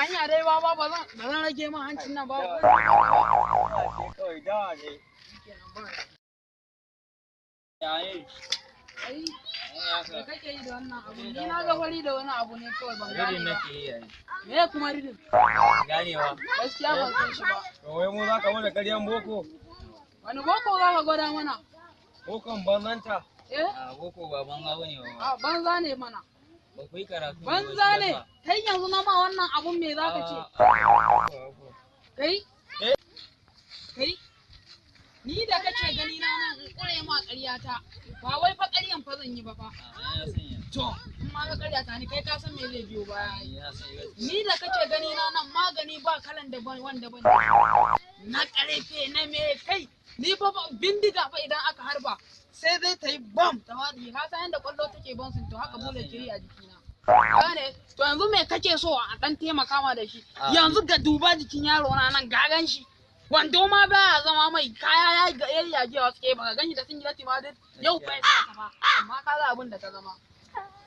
Anya dai ba ba zan rage ma hancin nan ba. Kawai dawa ne. Yayi. Ai, me kake yi da wannan abu? Ni na ga wari da wani abu ne kawai, ban gane Irin ba. nake yi yayi. Me kuma ridin? Ganewa. Gaskiya ban san shi ba. To wai mu za ka mana ƙaryan boko? Wani boko za ka gwada mana? Bokon banzanta. Eh? A boko ba banza bane ba. A banza ne mana. Ba ku yi karatu. Banza ne. Kai, yanzu na ma wannan abun, me za ka ce? Kai? Eh? Kai? Ni da kake gani na nan, in ƙure ma ƙaryata. Ba wai fa ƙaryan fa zan yi ba fa. To, in ma ka ƙaryata ni, kai ka san me zai biyo baya ai. Ni da kake gani na nan, magani ba kalan da ban wanda ban. Na ƙarfe na me, kai. Ni fa bindiga fa idan aka harba sai dai ta yi bam ta faɗi. Ka san yadda ƙwallo take bouncing, to haka bullet ke yi a jikina. Gane? To yanzu me kake so a ɗan taimaka ma da shi? Yanzu ga duba jikin yaro na nan, ga gan shi. Wando ma baya zama mai, kaya ya ga yayyagewa suke, baka gani da singileti ma dai yau fa ya sa ta fa, amma ka ga abin da ta zama.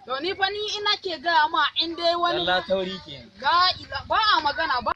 To ni fa, ni ina ke gaya ma, in dai wani Allah tauri ke. ga ba a magana ba.